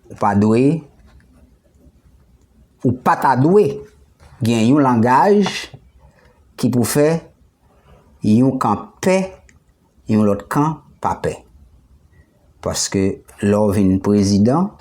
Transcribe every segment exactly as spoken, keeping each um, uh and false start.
Ou pa dwe, ou pa ta dwe gen yon langaj ki pou fè yon kan pè, yon lòt kan pa pè. Paske lè w vin prezidan,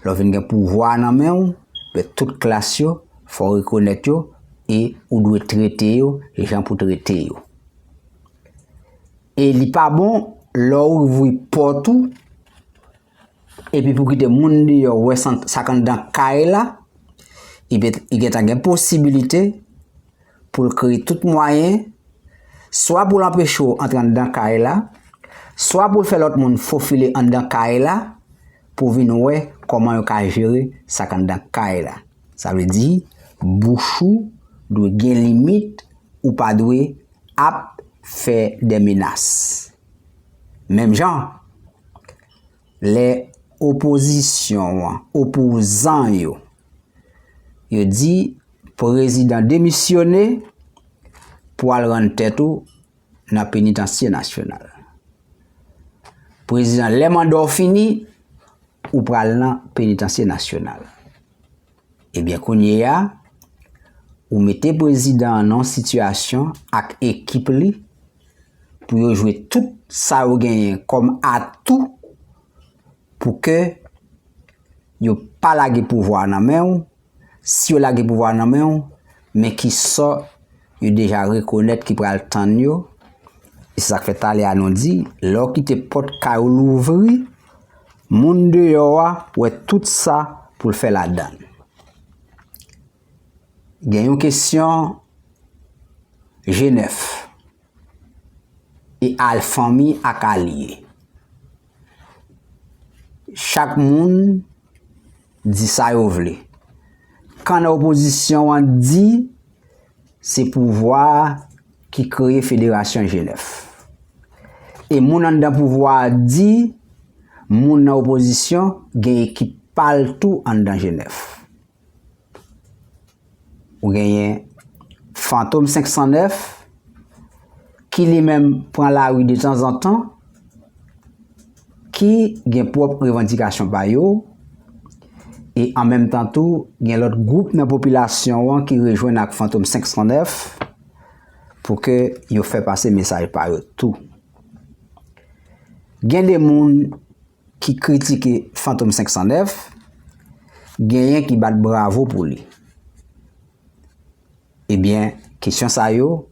lè w vin gen pouvwa nan men w, men tout klas yo, fò w rekonèt yo e ou dwe trete yo jan pou trete yo. E li pa bon lè w ouvri pòt ou epi pou kite moun deyò wè sa k anndan kay la, li gentan gen posibilite pou l kreye tout mwayen, swa pou l anpeche w antre anndan kay la, swa pou l fè lòt moun fofile anndan kay la pou vin wè kòman yo ka jere sa k anndan kay la. Sa vle di, bouch ou dwe gen limit, ou pa dwe ap fè de menas. Menm jan, lè opozisyon an, opozan yo, yo di prezidan demisyone pou al rann tèt ou nan penitansye nasyonal. Prezidan, lè manda w fini, ou pral nan penitansye nasyonal. Ebyen, kounye a, ou mete prezidan an nan yon sitiyasyon ak ekip li pou yo jwe tout sa yo genyen kòm atou pou ke yo pa lage pouvwa a nan men w. Si yo lage pouvwa a nan men w, men ki sò yo deja rekonèt ki pral tann yo. E se sa k fè talè a nou di, lè w kite pòt kay ou louvri, moun deyò a wè tout sa pou l fè ladan l. Gen yon kesyon G nèf e al fanmi ak alye. Chak moun di sa yo vle. Kan nan opozisyon an di se pouvwa a ki kreye federasyon G nèf. E moun anndan pouvwa a di moun nan opozisyon gen ekip pa l tou anndan G nèf. Ou genyen Fantom senk san nèf, ki li menm pran lari detanzantan, ki gen pwòp revandikasyon pa yo, e an menm tan tou, gen lòt gwoup nan popilasyon an ki rejwenn ak Fantom senk san nèf pou ke yo fè pase mesaj pa yo tou. Gen de moun ki kritike Fantom senk san nèf, genyen ki bat bravo pou li. Ebyen, kesyon sa yo,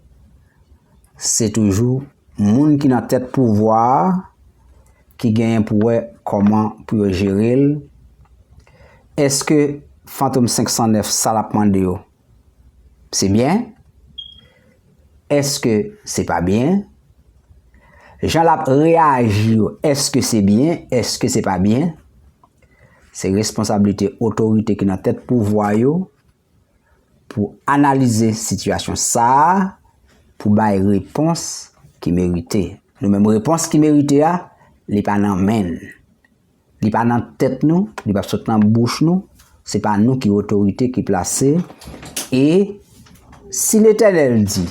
se toujou moun ki nan tèt pouvwa a ki genyen pou wè kòman pou yo jere l. Èske Fantom senk san nèf, sa l ap mande yo, se byen? Èske se pa byen? Jan l ap reyaji yo, èske se byen? Èske se pa byen? Se responsablite otorite ki nan tèt pouvwa yo pou analize sitiyasyon sa a, pou bay repons ki merite. Nou menm, repons ki merite a, li pa nan men n. Li pa nan tèt nou, li p ap sot nan bouch nou. Se pa nou ki otorite ki plase. E si Letènèl di,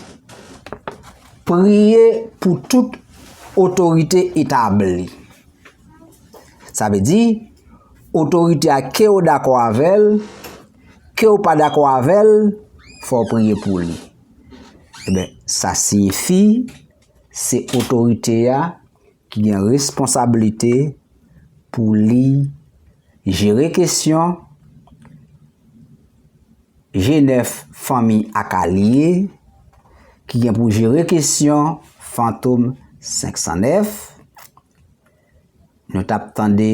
priye pou tout otorite etabli. Sa vle di, otorite a, ke w dakò avè l, ke w pa dakò avè l, fò w priye pou li. Ebyen, sa siyifi, se otorite a ki gen responsablite pou li jere kesyon G nèf fanmi ak alye, ki gen pou jere kesyon Fantom senk san nèf. Nou t ap tande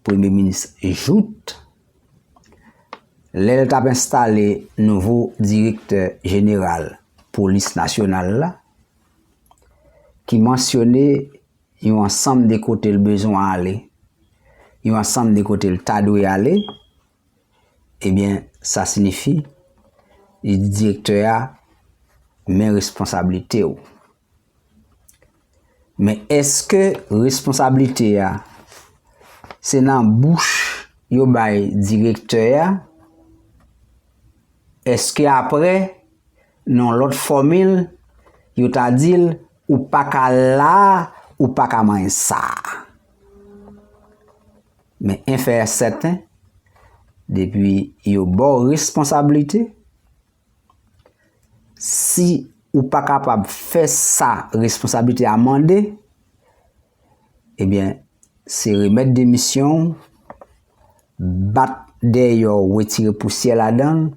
Premye Minis Jouthe, lè l t ap enstale nouvo direktè jeneral polis nasyonal la, ki mansyone yon ansanm de kote l bezwen ale, yon ansanm de kote l ta dwe ale, ebyen, sa siyifi, li di direktè a, men responsablite w. Men èske responsablite a, se nan bouch yo bay direktè a? Èske apre, nan lòt fòmil, yo ta di l, ou pa ka la a, ou pa ka manyen sa a? Men en fè sèten, Depi yo ba w responsablite, si ou pa kapab fè sa responsablite a mande, ebyen, se remèt demisyon w, bat dèyè w, retire pousyè ladan l,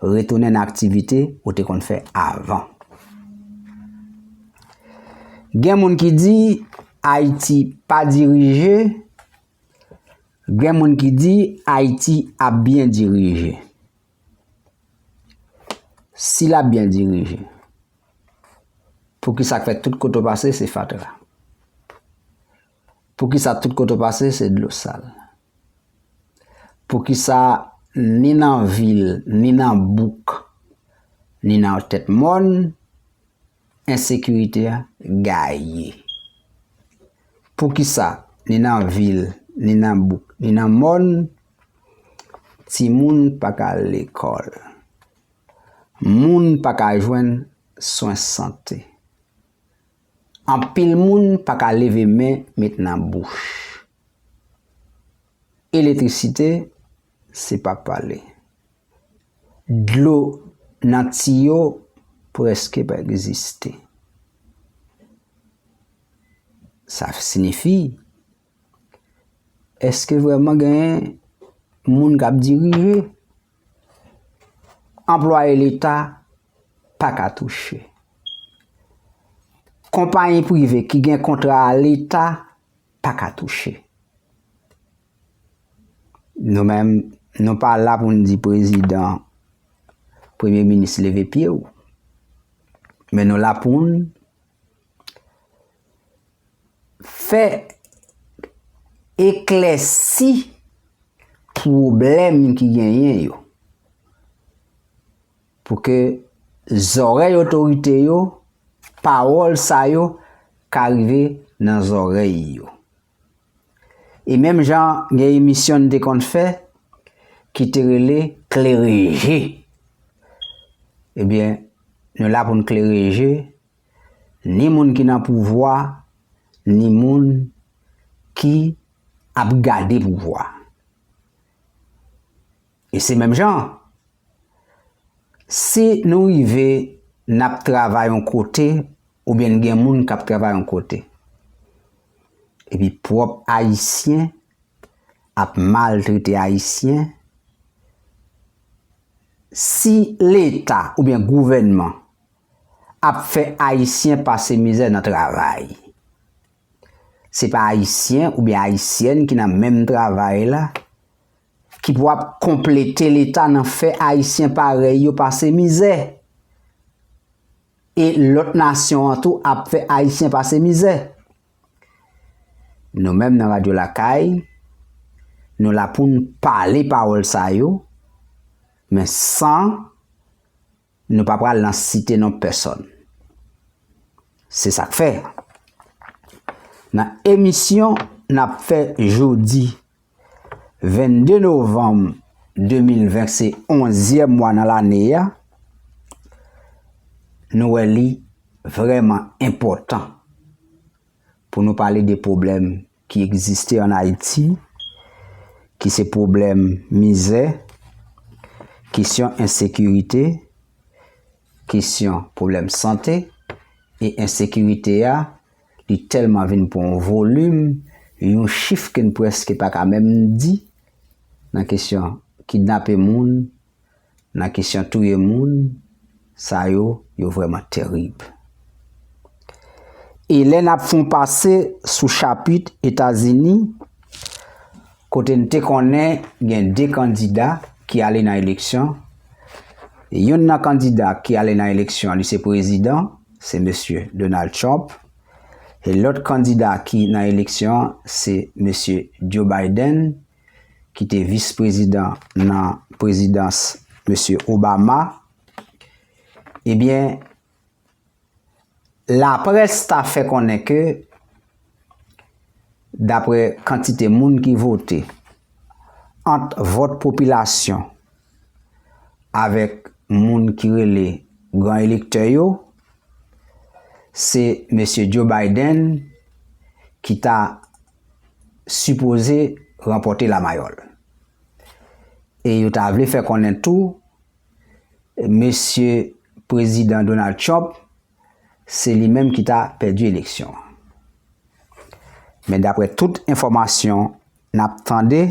retounen nan aktivite ou te konn fè avan. Gen moun ki di Ayiti pa dirije, gen moun ki di Ayiti ap byen dirije. Si l ap byen dirije, poukisa k fè tout kote w pase se fatra? Poukisa tout kote w pase se dlo sal? Poukisa ni nan vil, ni nan bouk, ni nan tèt mòn, ensekirite a gaye? Poukisa ni nan vil, ni nan bouk, ni nan mòn, timoun pa ka al lekòl? Moun pa ka jwenn swen sante. Anpil moun pa ka leve men met nan bouch. Elektrisite, se pa pale. Dlo nan tiyo prèske pa egziste. Sa siyifi, èske vrèman genyen moun k ap dirije? Anplwaye Leta pa ka touche. Konpayi prive ki gen kontra a Leta pa ka touche. Nou menm, nou pa la pou n di prezidan, premye minis leve pye w. Men nou la pou n fè eklèsi pwoblèm ki genyen yo. Pou ke zòrèy otorite yo, pawòl sa yo ka rive nan zòrèy yo. E menm jan gen emisyon n te konn fè ki te rele Klereje. Ebyen, nou la pou n klereje ni moun ki nan pouvwa, ni moun ki ap gade pouvwa. E se menm jan, si nou rive n ap travay yon kote, oubyen n gen moun k ap travay yon kote, epi pwòp Ayisyen ap maltrete Ayisyen, si Leta oubyen gouvènman ap fè Ayisyen pase mizè nan travay, se pa Ayisyen oubyen Ayisyèn ki nan menm travay la ki pou ap konplete Leta nan fè Ayisyen parèy yo pase mizè. E lòt nasyon an tou ap fè Ayisyen pase mizè. Nou menm nan Radyo Lakay, nou la pou n pale pawòl sa yo, men san nou pa pral nan site non pèsòn. Se sa k fè, nan emisyon n ap fè jodi, vennde novanm de mil ven, se onzyèm mwa nan lane a, nou wè li vrèman enpòtan pou nou pale de pwoblèm ki egziste ann Ayiti, ki se pwoblèm mizè, kesyon ensekirite, kesyon pwoblèm sante, e ensekirite a, li tèlman vin pran yon volim, yon chif ke n prèske pa ka menm di, nan kesyon kidnape moun, nan kesyon touye moun, sa yo, yo vrèman terib. E lè n ap fè yon pase sou chapit Etazini, kote n te konnen gen de kandida ki ale nan eleksyon, youn nan kandida ki ale nan eleksyon, li se prezidan, se mesye Donald Trump, e lòt kandida ki nan eleksyon, se mesye Joe Biden, ki te vis prezidan nan prezidans mesye Obama, ebyen, laprès ta fè konnen ke, daprè kantite moun ki vote, ant vòt popilasyon avèk moun ki rele gran elektè yo, se mesye Joe Biden ki ta sipoze ranpòte lamayòl. E yo ta vle fè konnen tou, mesye prezidan Donald Trump, se li menm ki ta pèdi eleksyon an. Men daprè tout enfòmasyon n ap tande,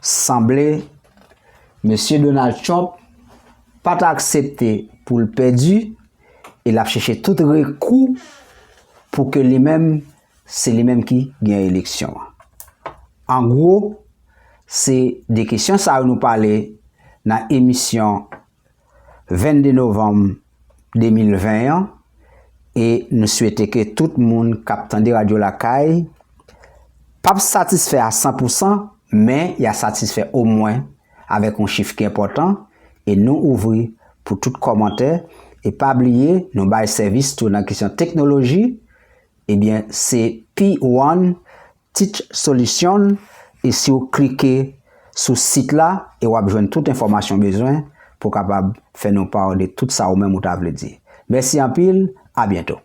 sanble mesye Donald Trump pa ta aksepte pou l pèdi e l ap chèche tout rekou pou ke li menm, se li menm ki gen eleksyon an. An gwo, se de kesyon sa yo nou pale nan emisyon vennde novanm de mil ven an, e nou swete ke tout moun k ap tande Radyo Lakay p ap satisfè a san pou san, men y a satisfè omwen avèk yon chif ki enpòtan, e nou ouvri pou tout kòmantè, e pa bliye, nou bay sèvis tou nan kesyon teknoloji, ebyen, se P one Teach Solution, e si w klike sou sit la, e w ap jwenn tout enfòmasyon w bezwen pou w kapab fè nou pa de tout sa ou menm ou ta vle di. Mèsi anpil, a byento.